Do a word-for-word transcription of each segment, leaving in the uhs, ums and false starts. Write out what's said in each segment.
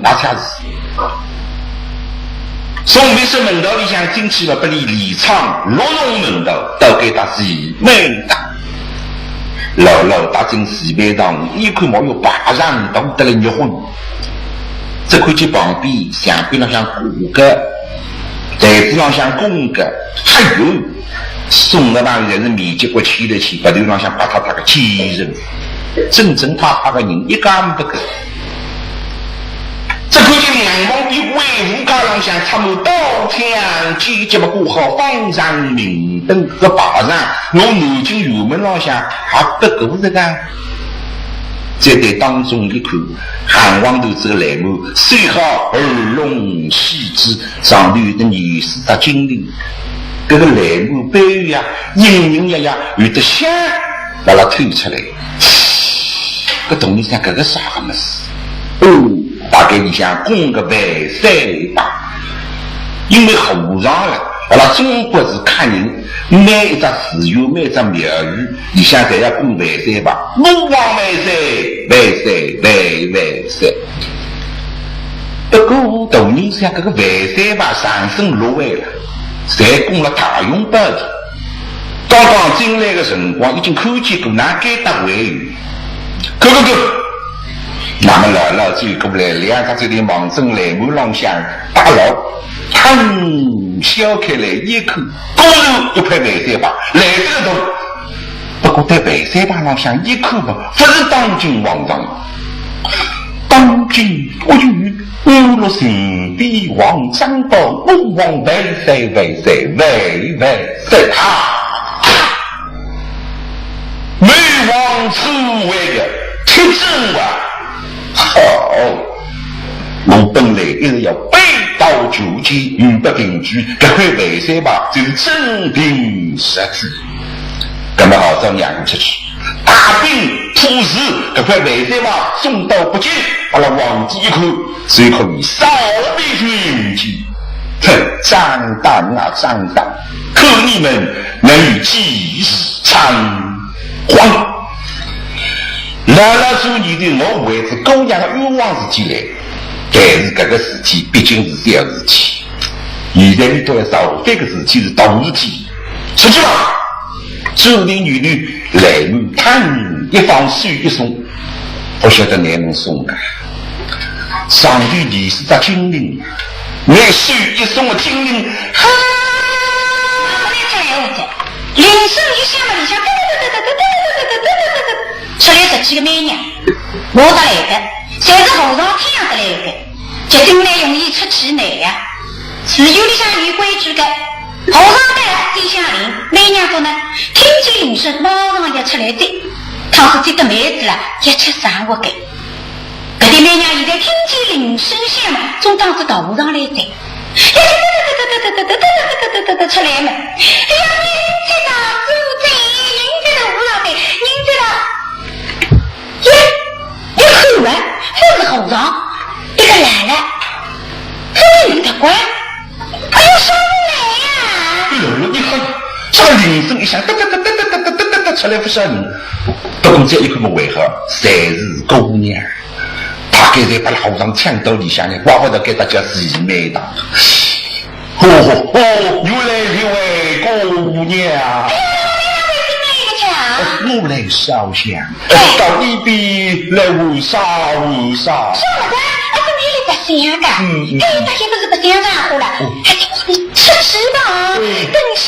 大家是从别墅门道里向进去了，拨俚连闯六重门道，到该搭是门道。老老踏进西北上，一看嘛，哟，排场大得来热昏。只看见旁边墙壁浪向挂个，台子浪向供个，还有送个嘛，侪是面积国千头千，鼻头浪向白塌塌个奸臣，真正怕怕个人一家没得个。 只看见两旁边威武街浪向插满刀枪剑戟么，挂好方丈明灯个排场，我南京辕门浪向还不过这个。再对当中一看，汉王头子个蓝帽，手好二龙戏珠，上头有得廿四只金铃，搿个蓝帽背后呀，隐隐约约有得香辣辣透出来。 搿大人想搿个啥个物事？哦，大概里向供个万岁牌，因为和尚了，阿拉中国是客人，每一只寺院、每一只庙宇里向侪要供万岁牌，吾皇万岁，万岁，万万岁。不过大人想搿个万岁牌上升六位了，侪供了大雄宝殿。 刚刚进来个辰光已经看见过，哪该搭还有？看看看，那么老老走过来，两只手里望准蓝帽浪向搭牢，腾，掀开来一看，果然一块万岁牌，来得个大。不过对万岁牌浪向一看嘛，勿是当今皇上。当今，哦哟， 五六星帝王三宝，吾皇万岁万岁万万岁啊！每皇初为个铁证啊！好，我本来一直要背道求奸，与不平局，搿块万岁牌就是真凭实据。搿么好，照样出去。 大兵破事，搿块万岁牌送到北京，拨拉皇帝一看，就可以扫地出门。哼，张当啊，张当，看你们能有几时猖狂！老老做年头，我为仔姑娘个冤枉事体来，但是搿个事体毕竟是小事体，现在俚笃要造反个事体是大事体。 出去吧。朱林女女来，他一放手一松，勿晓得哪能松个。上头廿四只金铃，拿手一松个金铃，哈！铃声一响嘛，里向噔噔噔噔噔噔噔噔噔噔噔，出来十几个美娘，我得来个，侪是和尚请得来个，结果呢容易出去难呀。 寺院里向有规矩个，和尚到了天响铃，美娘笃呢，听见铃声马上要出来哉，倘使接得慢仔了，要吃生活个。搿点美娘现在听见铃声响了，总当是大和尚来哉，要得得得得得得得得得得得得得出来嘛。哎呀，人在哪？住在，人在哪？和尚在，人在哪？ 耶，一看啊，勿是和尚，一个男的，勿认得个。哎呦，小人来呀！哎呦，你看，这个铃声一响，哒哒哒哒哒哒哒哒哒，出来勿少人。不过再一看么还好，侪是姑娘，大概侪拨老和尚抢到里向呢，怪勿得该搭叫姊妹档。 哦，哦，原来是位姑娘。哎呀，我来烧香。哎，到里边来玩耍玩耍。啥个？哎，搿里白相个？嗯，嗯。哎，白相勿是白相场化了。哦。哎，出去吧。嗯。等歇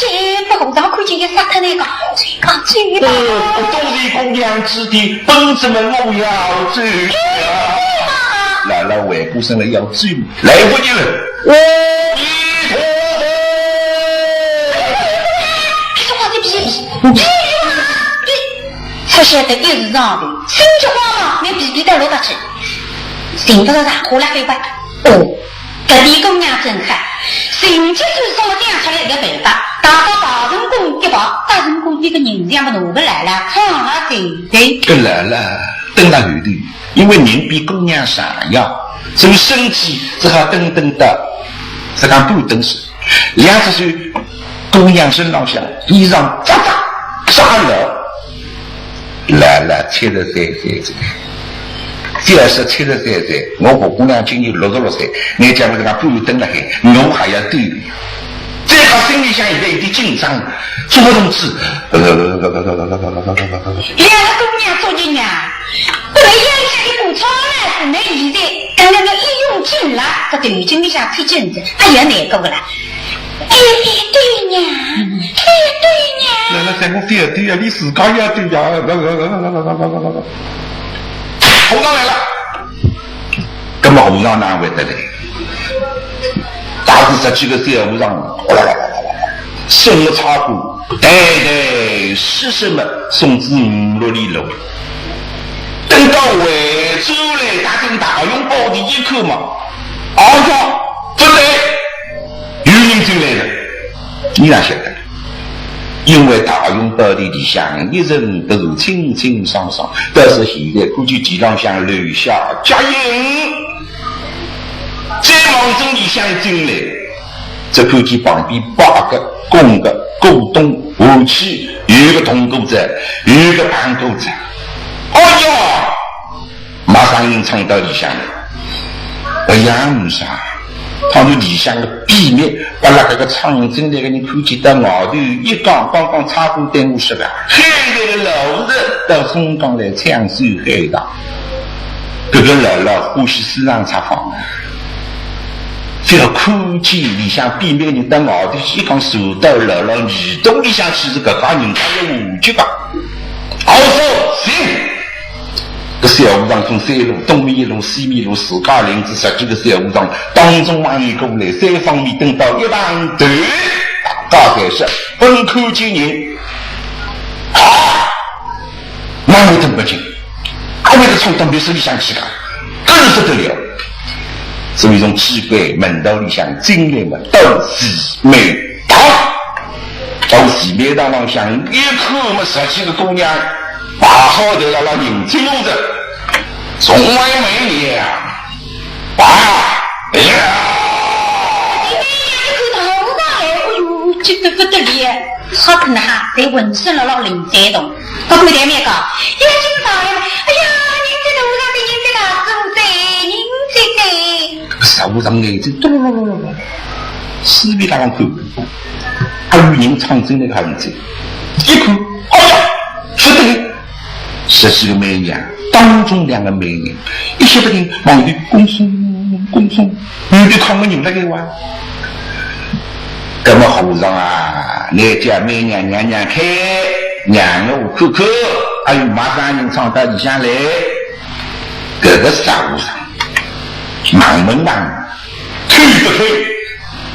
拨和尚看见要杀脱倷个，走吧，走吧。哦，哦，多谢姑娘指点，本子们我要走了。哎，对嘛。老老回过身来要走。 来不及了。阿弥陀佛！哎，这话是屁屁，屁屁嘛！出现在一时上头，心急慌忙，拿皮皮带落搭去，寻勿着场化了，对吧？哦，搿点姑娘真好，寻着算什么讲出来一个办法，大家爬成功一爬，搭成功一个人像么拿勿来了，看啊，对对。搿来了，等辣后头。 因为人比姑娘长呀，所以身体只好蹬蹬到，只讲半蹬是，两只手姑娘身浪向，衣裳扎扎扎牢，老老七十三岁哉，搿是七十三岁，我搿姑娘今年六十六岁，倷讲我搿个半蹲辣海，我还要对。再讲心里向现在有点紧张，做勿动嘴。两个姑娘做人呀，本来要像一股草呢，是没意思，刚刚个一用劲了，搿头颈里向出劲子，哎呀，难过了。哎，对呀，哎，对呀。来来，三姑爹对呀，你自家也对呀。红糖来了。那么红糖哪会得来？大概十几个小和尚，哗啦啦啦啦啦啦，送了茶果，代代是什么，送至五六里路。等到回转来，踏进大雄宝殿一看嘛，哎呀，不对，有人进来了。你哪晓得？因为大雄宝殿里向一直都是清清爽爽，但是现在估计地浪向留下脚印。再望正里向进来，只看见旁边摆个供个古董玩器，有一个铜锅子，有一个盘锅子。哎呀！ 马上人闯到里向来。哎呀，唔是啊，他们里向个秘密，拨辣搿个闯进来个人看见到外头一讲，刚刚差点耽误时间，害得个老实到松江来抢手海大。搿个老老欢喜私藏察访啊，只要看见里向秘密个人到外头去一讲，传到老老耳朵里向去，是搿家人家有五句吧。好说，行。 搿小和尚分三路，东面一路，西面一路，自家领仔十几个小和尚，当中望伊过来，三方面等到一堂头，大概是勿看见人。啊！哪会得勿见？哪会得闯到密室里向去个？搿是勿得了。所以从机关门道里向进来嘛，到西面堂。 到西面堂浪向一看嘛，十几个姑娘排好队辣辣迎接我哉，众位美娘，啊，哎呀！哎呀，一看到和尚来，哎哟，急得不得了，吓得呐，侪浑身辣辣淋山动。不过台面讲，眼睛上来嘛，哎呀，人在头上的，人在大师傅在，人在在。搿和尚眼睛嘟噜噜噜噜噜，四面八方看。 还有人闯进来个样子。一看，哎呀，勿得了！十几个美娘，当中两个美人，一歇勿停往里恭送恭送，有点看勿人了该哇。搿么和尚啊，倷叫美娘娘娘开，让我看看，还有么啥人闯到里向来？搿个啥和尚，忙门忙，推勿开。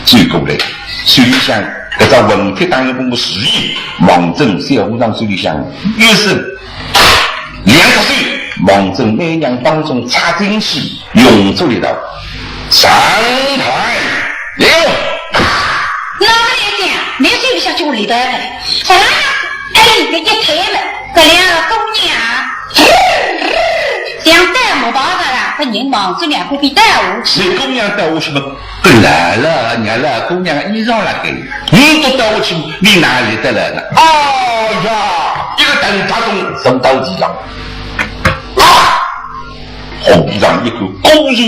走过来，手里向搿只文帖当中个字印，望准小和尚手里向一伸，两只手望准美娘当中插进去，用足力道，上台了。哪能讲？倷手里向就力道了，啥啦？哎，搿一推了，搿两个姑娘，像倒木排般啦，拨人望准两个边倒下去。是姑娘倒下去么？ 搿老老娘老姑娘个衣裳辣海，侬都倒下去，侬哪里得来呢？哎呀，一个大踏动坐到地上。啊！和尚一看，果然，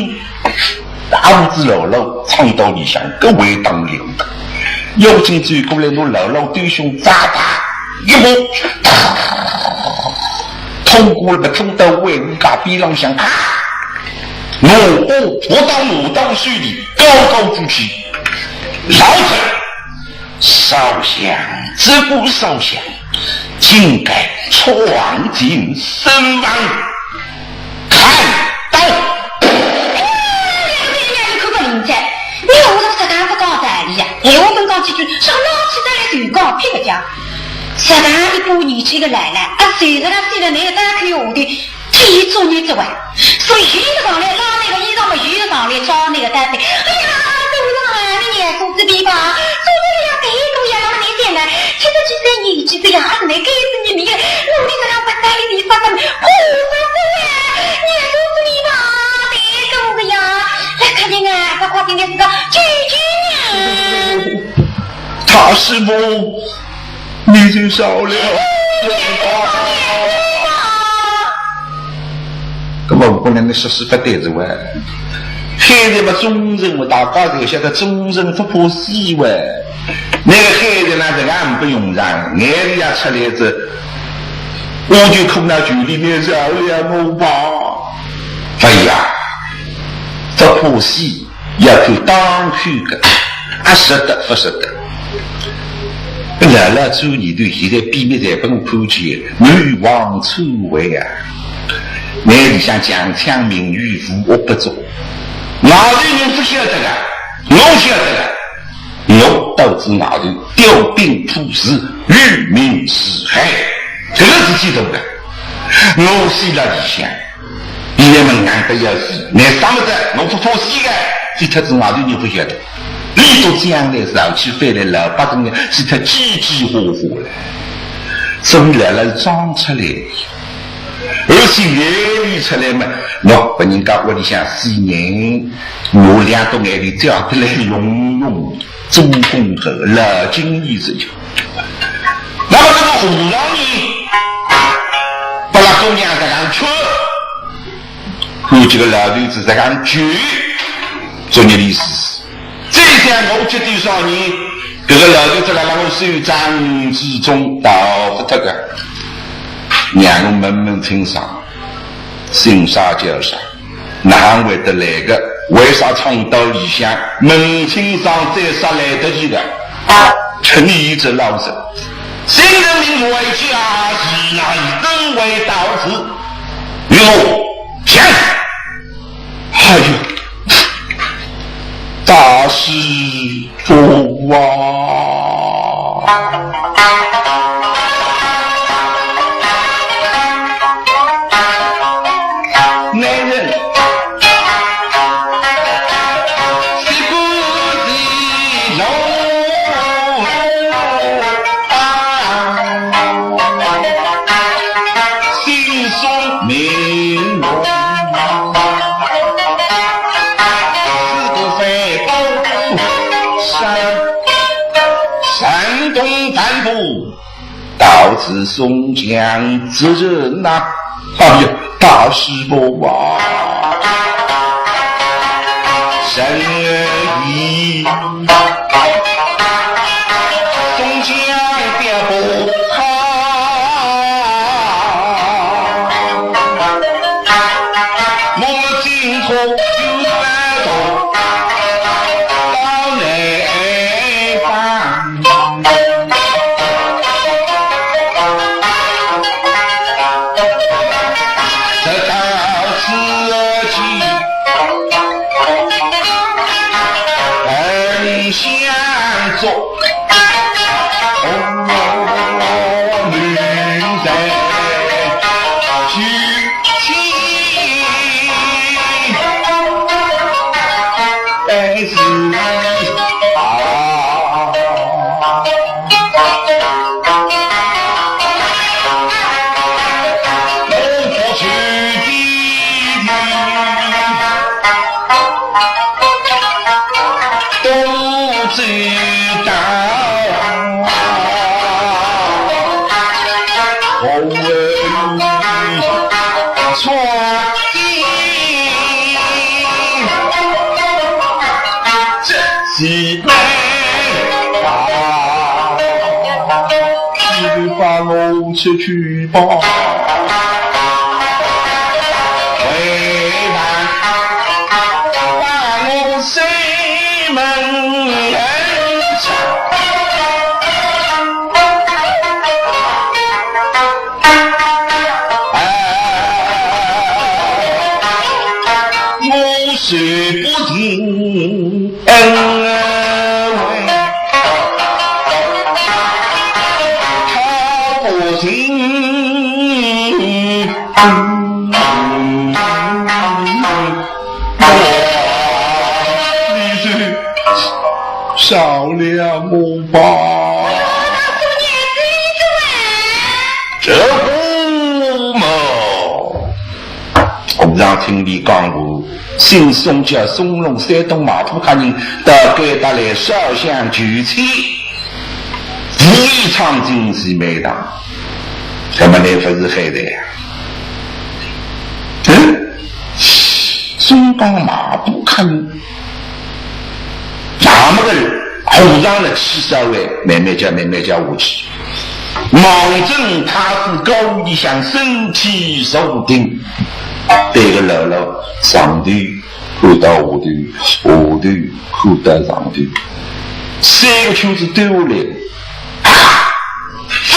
大胡子老老闯到里向，搿回当了得。要紧走过来，拿老老对胸扎他一摸，通过了个通道外，屋家边浪向，啪！ 我我我到我到手里高高举起，老子烧香，这个烧香，竟敢闯进僧房，砍刀！哎呀，你看个灵哉，你和尚实梗勿讲道理呀！闲话本讲几句，上老气得来就讲劈个讲。实梗一把年纪个老老，啊，虽然死了，那个当口下头， 天作孽之祸，所以有个上来拉那个衣裳嘛，有个上来抓那个单子。哎呀，这我是哪里年数之地方？做这个要改过呀，那么你现在七十几岁年纪这样，还是没改死你命，我的这个不在的地方，苦死我呀！年数之地方，改过个呀！哎，看见啊，这快点的是个救救命！大师傅， 你就饶了我吧。搿么我跟侬说说勿对是哇？海瑞嘛忠臣，我大家侪晓得忠臣勿怕死哇。那个海瑞呢，搿个也勿用场，眼泪也出来仔，我就哭到群里面饶了我吧。哎呀，勿怕死，要看当口个，啊，值得勿值得？老老做人头，现在比别人侪拨我看见，满皇篡位啊！ 眼里向强抢民女，无恶不作。外头人勿晓得个，我晓得个。我到仔外头调兵部署，与民除害，搿个事体大个。我死辣里向，现在么硬得要死，难啥么子，我勿怕死个，死脱仔外头人勿晓得。俚笃将来是后去翻来，老百姓呢，死脱几几化化了。所以老老是装出来个。 而且眼泪出来嘛，喏，拨人家屋里向死人，我两只眼泪掉得来隆隆，做功德，老金意思就。那么搿个和尚呢，拨拉姑娘搿样劝，看搿个老头子搿样劝，作孽个意思。 再想我吃点啥呢？搿个老头子辣辣我手掌之中逃勿脱个，让我问问清爽，姓啥叫啥，哪会得来个？为啥闯到里向？问清爽再说来得及个。趁伊一直老实，姓甚名谁，家住哪里，本为道士，与我讲。 哎呦，大师傅啊！男人，是不是侬啊？ 姓宋名龙，是个反动山，山东班固，道子宋江之人呐。哎呀，大师傅啊！ 人儿一，宋江别不怕，我们今后有办法到南方。 直到此际，很想做红人在举起，但是啊， 是吧？你就放我出去吧。为难把我心门人。 我受不尽恩惠，讨不尽。你就饶了我吧。 这个嘛，和尚听俚讲过，姓宋叫宋龙，山东黄埔客人，到该搭来烧香求签，无意闯进西梅堂，搿么倷勿是海瑞呀？嗯？东方马步客人。那么个和尚呢，气稍微慢慢叫，慢慢叫下去。望准太子高椅里向身体坐定，对个老老上头看到下头，下头看到上头，三个圈子兜下来。啊，勿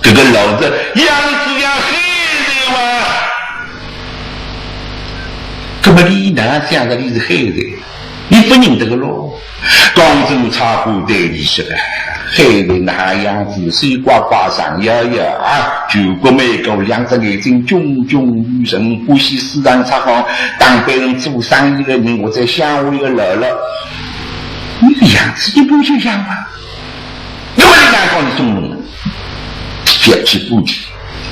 对，搿个老子样子像海瑞哇！搿么伊哪想着伊是海瑞？伊勿认得个咯。讲真，差官对伊说个，海瑞哪样子，瘦瓜瓜长腰腰啊，全国美国两只眼睛炯炯有神，欢喜私藏察访，打扮成做生意个人，或者乡下一个老老，伊个样子一般就像啊。 那么人家讲你中了，覅去顾忌，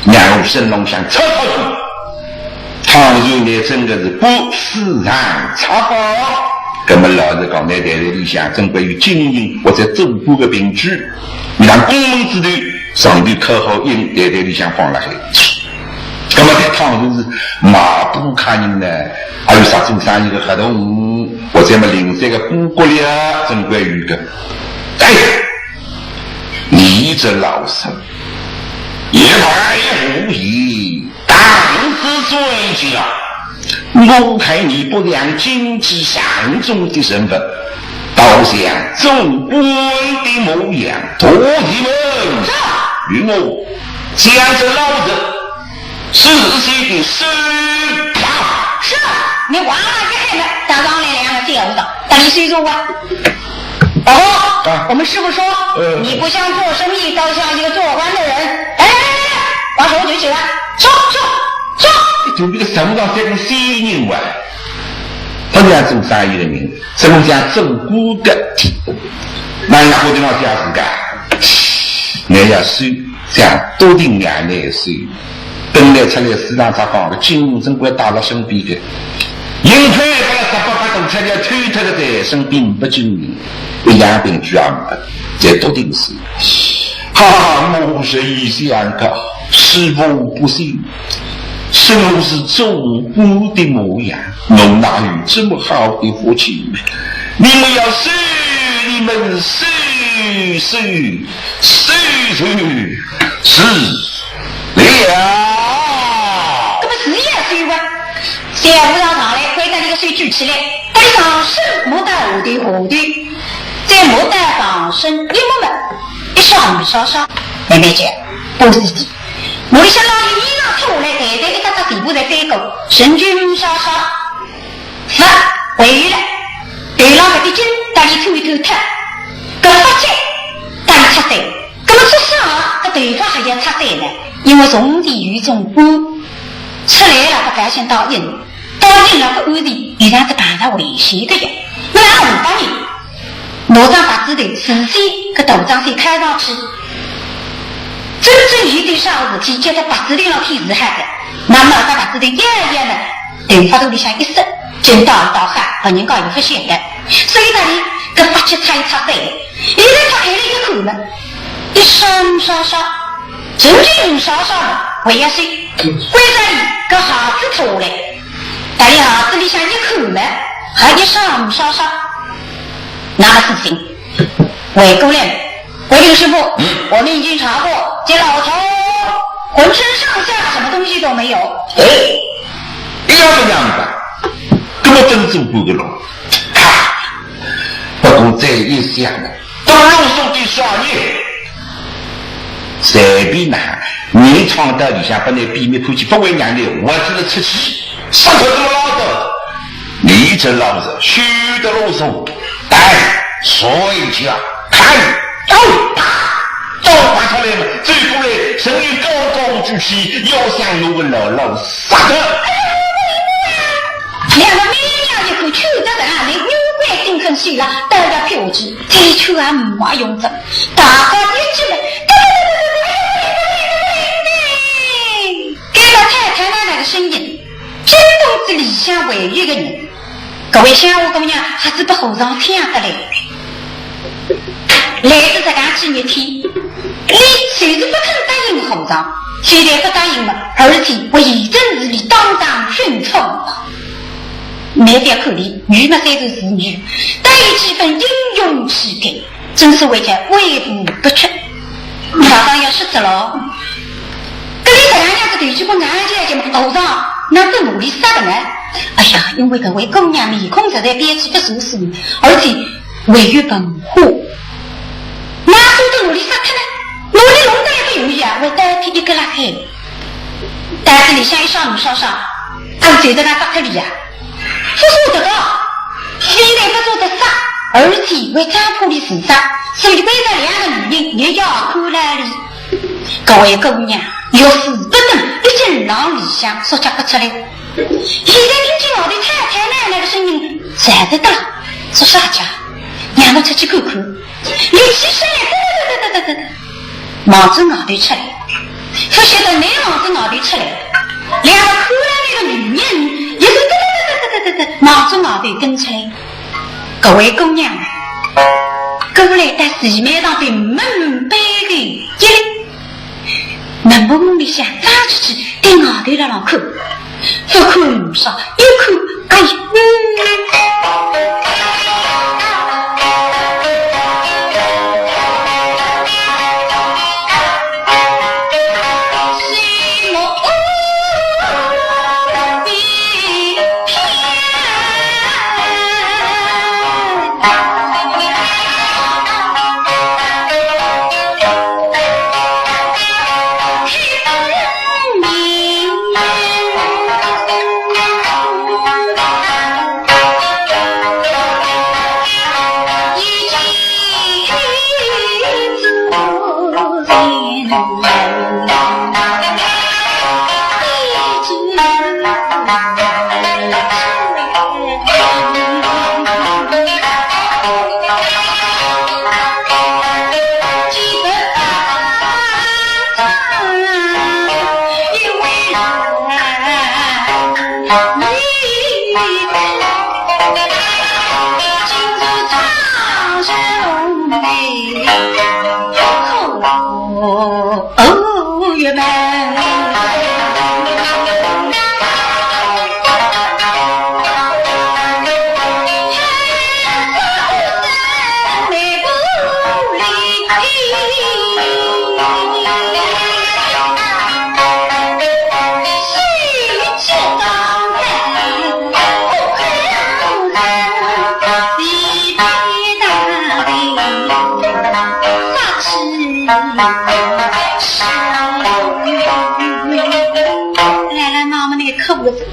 让我沈龙想出出去。倘若你真个是不思常察访，那么老实讲，你袋袋里向总归有金印或者做官个凭据，你让公文之头上头刻好印，袋袋里向放辣海。那么在倘若是马步客人呢，还有啥做生意个合同，或者么零散个官角了，总归有个。哎， 你这老生，一派胡言，当是专家。我看你不像经济上中的人物，倒像做官的模样。大人们，是。与我将这老贼仔细的搜查。是，你话嘛一开呢，打上来两个小子，把你搜查啊。 老公，啊。我们师傅说，呃。你不像做生意，倒像一个做官的人。来来来来来，把手举起来，说说说。就那个什么叫这个仙人哇？不像做生意的人，什么叫做官的？那人家活得往家自家，人家是这样笃定眼泪水。 本来出来私藏察访个金印总归带了身边个，幸亏把十八八洞出来偷脱个在身边，没金印，一样凭据也没，在笃定是。哈哈，我是一想个，师傅不信，师傅是做官的模样，我哪有这么好的福气？你们要收，你们收收收收是。 来呀！那么是也是啊，小和尚上来，关照伊个手举起来，搭伊上身摸到下头，下头，再摸到上身，一摸嘛，一双勿双双，慢慢叫，不是的。摸里向拿伊衣裳脱下来，袋袋一搭搭全部侪翻过，身体勿双双。 勿，回来了，头浪搿点金搭伊偷一偷脱，搿发髻搭伊拆散，搿么做啥搿头发还要拆散呢？因为从前有种官，出来了勿高兴到印，到印了勿安全，伊让只碰着危险个呀。那哪能办呢？ 拿张白纸头，事先搿头张先盖上去。真正有点啥事体，就在白纸头浪去是好个。那么搿白纸头摇一摇呢，头发头里向一塞，就倒一倒好，别人家也勿晓得。所以讲呢，搿发髻拆一拆对，现在拆开来一看呢，一双双双，真正双双呢，还要是关照伊搿鞋子脱下来，但伊鞋子里向一看呢，还一双双双。 那么事情回过来了，回禀师傅，嗯。我们已经查过，这老头浑身上下什么东西都没有。哦，一样一样的，根本真正不个咯。啊，不过再一想呢，都弄出点啥呢？随便哪，人闯到里向，拨伊秘密看见，不会让伊活着出去，杀脱这么老的。 你这老子休得啰嗦，来，说一句啊，砍！刀！啪！刀拔出来了，走过来，人又高高举起，要想拿个老老杀脱。两个美妙一口气得人啊，连牛鬼精神气了，都要飘起，这一圈啊，没用着，大家一起来，给了太太奶奶的声音。 真正是里向还有一个人，搿位乡下姑娘还是拨和尚抢得来。来仔搿介几日天，伊就是勿肯答应和尚，现在勿答应了，而且还严正是伊当场训斥。倷覅看俚，女嘛虽然是女，但有几分英雄气概，正所谓叫威武不屈。大家要说着咯，搿俚搿两娘子头颈骨硬起来，就后生哪哼拿俚杀个呢？哎呀，因为搿位姑娘面孔实在标致勿俗世，而且还有文化。哪哼拿俚杀脱呢？拿俚弄得来勿容易啊，还倒贴一个辣海。但是里向一双女双双，阿是觉得哪哼杀脱俚呀？ 勿舍得个，非但勿舍得杀，而且还张婆俚自杀，所以为了两个女人，也要看牢俚。搿位姑娘，要死勿得，一径浪里向，说叫勿出来。现在听见外头吵吵闹闹个声音，实在得了，说啥家？让我出去看看。立起身来，得得得得得得得， 望仔外头出来，勿晓得哪哼望仔外头出来，两个看牢俚个女人，也是得得得得得得得，望仔外头跟出来。搿位姑娘，过来到前面上对门背后一立，门缝缝里向张出去，对外头辣浪看。 勿看勿说，一看，哎呀，哦，月门。来了，那么你可不是，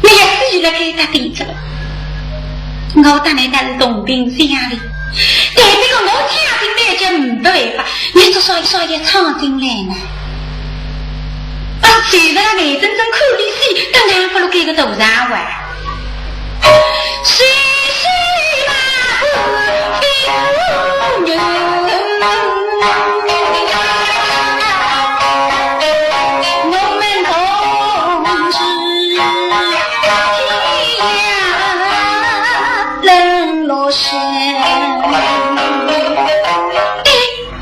你也是来给他顶着了。我当然但是同病相怜，但这个我家庭面前没办法，你至少少爷闯进来呢。啊，谁让你真正看得起，当然不如给个头上玩。 哎，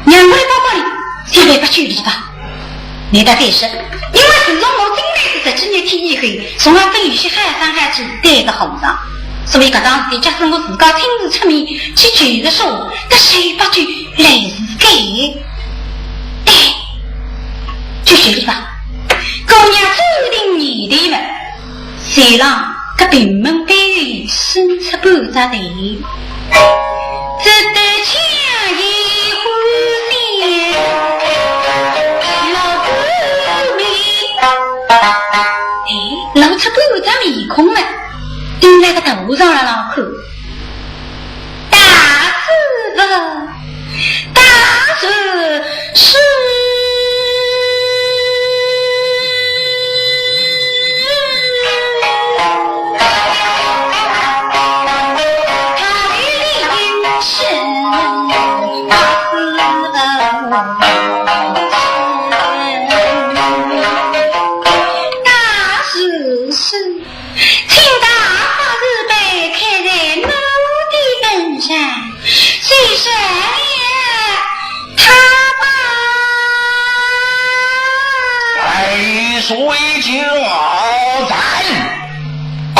娘，我来抱抱你，先来把酒里吧。 难道再说，因为自从我进来是十几日天以后，从来没有些好生好气对个和尚，所以搿桩事体假使我自家亲自出面去求个说，搿谁把酒来是该？哎，就这里吧，姑娘注定你的嘛。 随郎搿屏门背后伸出半只头，只得强颜欢笑，露出面，哎，露出半只面孔来，盯辣个大和尚浪看。大师傅， 大师是。大师是。 请大法师杯开在我的门上，谁说了他吧？哎，谁叫我在？公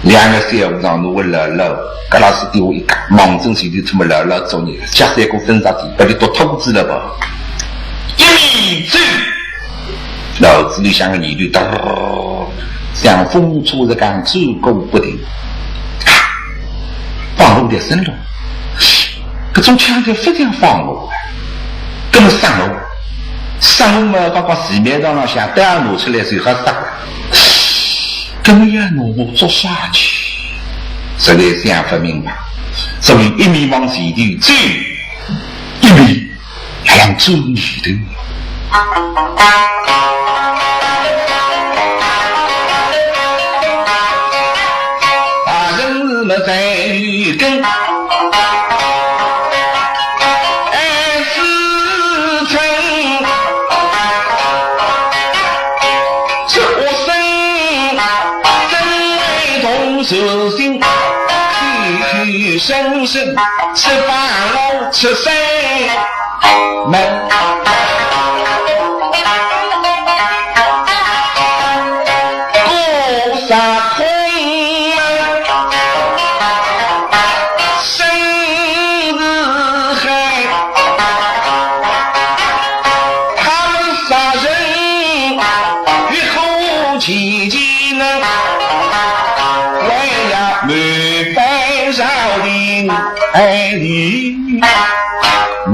两个小和尚拿个老老，搿拉是对我一家，望准前头出么老老作孽，脚三个分着地，拨伊都拖住了吧。一面走，脑子里向个念头，哒，像风车一样转个不停。啊，放路的生路，搿种腔调非常放路啊。搿么杀我，杀我嘛，刚刚寺庙堂浪向刀拿出来就好杀了。 搿么要拿我捉啥去？实在想勿明白，所以一面望前头走，一面还要转念头。啊，人是没在跟。 哎，自称这恶僧，真为同仇心，区区生生，只把我出山门。过山空门。 生死海，他们杀人，欲何其其能？为呀，没法饶的爱的命。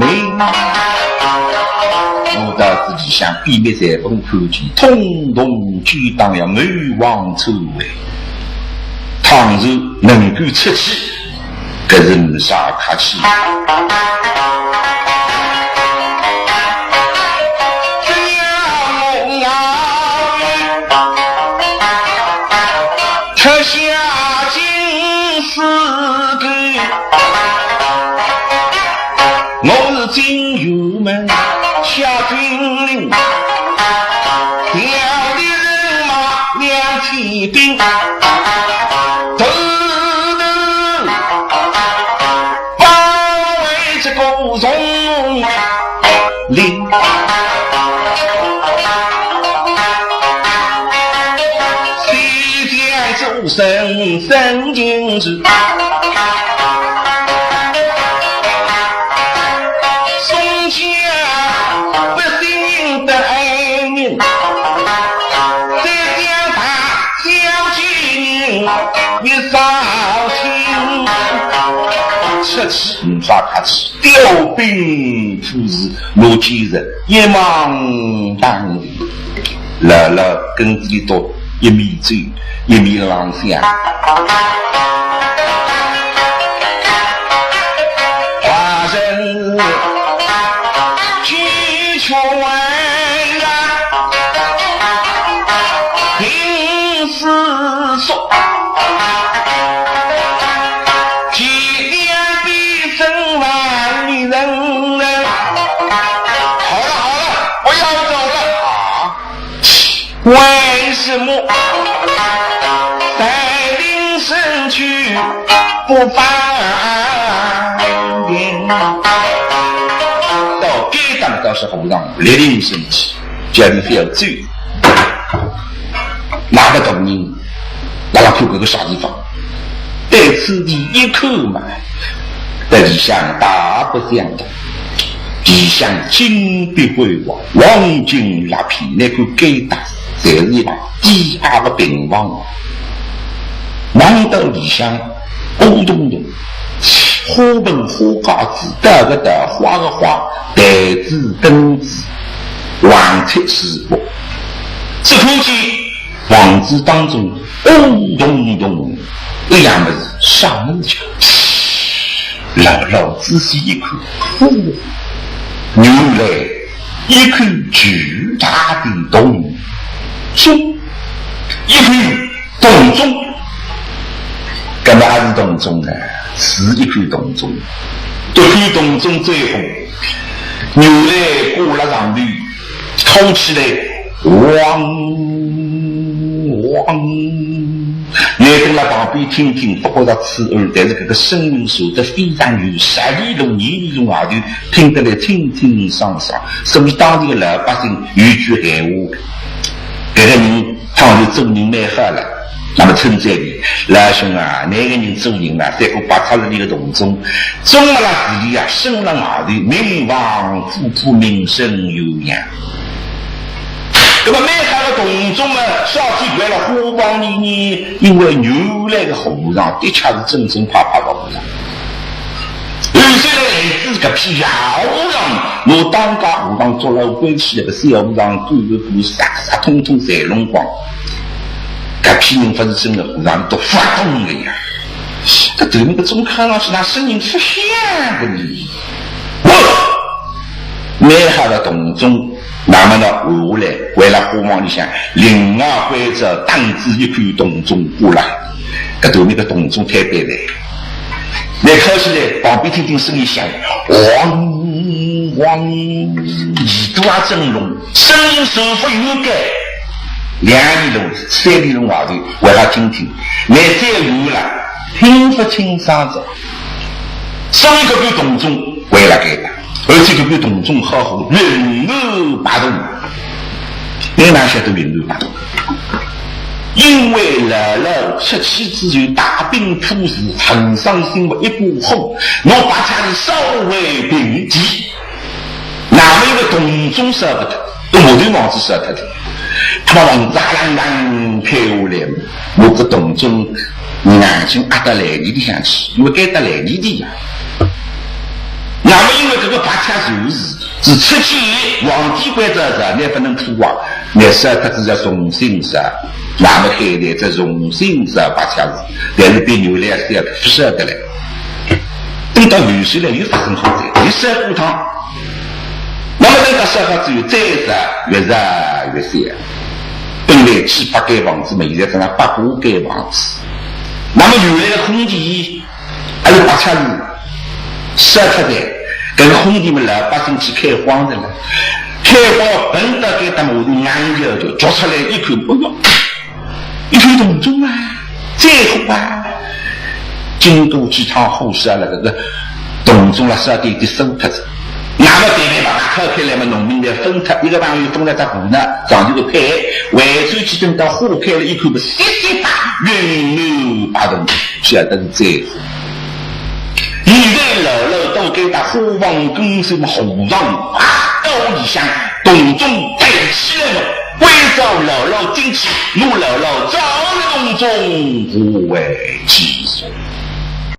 我到自己想，比没在本口前，统统就当要没忘初为。倘若能够出去， 搿是没啥客气。这样啊，脱下金丝狗，我是进辕门下金陵，调的人马两千兵，头头 保卫这个松林。西天诸神真经是，松江百姓的爱民，再讲大小姐人，你伤心。出去，没啥客气。 调兵部署，拿奸人一网打尽。老老跟仔俚笃一面走，一面浪想。华人鸡犬呀，平时说， 其两必生万里人人。好了好了，不要走了啊！为什么？带领身去不方便。到该当倒是和尚立定身体，叫俚覅走。哪个大人 哪能看搿个啥地方？对此地一看嘛，在里向大不相同，里向金碧辉煌，黄金蜡片，那个该搭侪是一排低矮的平房。望到里向乌洞洞，花盆花架子，倒个倒，花个花，台子凳子，横七竖八，只看见 房子当中乌洞洞，一样么事，啥么事体？老老仔细一看，哦，原来一口巨大的洞钟，一口铜钟，搿么还是铜钟呢，是一口铜钟，一口铜钟最红，原来挂辣上头，敲起来，汪 汪！倷蹲辣旁边听听，勿觉着刺耳，但是搿个声音传得非常远，十里路、廿里路外头听得来清清爽爽。所以当地的老百姓有句闲话，搿个人倘若做人蛮好了，那么称赞伊，老兄啊，倷个人做人啊，赛过白塔寺里个洞中，总么拉是伊啊，身浪外头，名望普普，名声悠扬。那么蛮好个洞中嘛，啥体为了花房里呢？因为原来个和尚的确是正正派派个和尚。 后头来来仔搿批小和尚，拿当家和尚捉牢关起来个小和尚，官官啥啥统统侪弄光。搿批人勿是真个和尚，都发疯了呀！搿头面个总看上去那声音勿响个呢。哇！蛮好个洞中，那么呢，下来，为了花房里向，另外关照打仔一口洞中过来。 搿头面个洞中推扳来，拿敲起来，旁边听听声音响，汪汪，耳朵也震聋，声音传勿远个，两里路、三里路外头，还好听听，拿再远了，听勿清爽哉。所以搿个洞中关辣该搭，而且搿个洞中好好云南白洞，哪能晓得云南白洞？ 因为老老出去之后，大兵破事，很伤心个一把火，拿白塔寺烧为平地。那么一个洞中烧勿脱，木头房子烧脱的，那么房子啷啷开下来，我个洞中眼睛压到烂泥里向去，因为该搭烂泥地呀。那么因为搿个白塔寺是 是出去皇帝关照是，倷勿能破坏，倷烧脱仔要重新烧，那么海南再重新烧白塔寺，但是比原来烧勿舍得来。等到后首来又发生火灾，又烧过趟。那么等到烧好之后，再烧越烧越小。本来几百间房子嘛，现在成了百把间房子。那么原来个空地 还有白塔寺烧脱的，搿个空地嘛，老百姓去开荒的了。开荒奔到该搭么，我就眼角就掘出来一看，哎哟，一口洞中啊，再火啊！经过几趟火烧了，搿个洞中了，烧得有点松脱子。那么对面把它敲开来嘛，农民来分脱，一个朋友分了只河呢，上头个配，回转去等到火开了一看嘛，稀稀巴，云南白洞，晓得是再火。 现在老老到该搭花房跟首么和尚啊，到里向洞中抬起来么，关照老老进去，拿老老装了洞中，化为其中。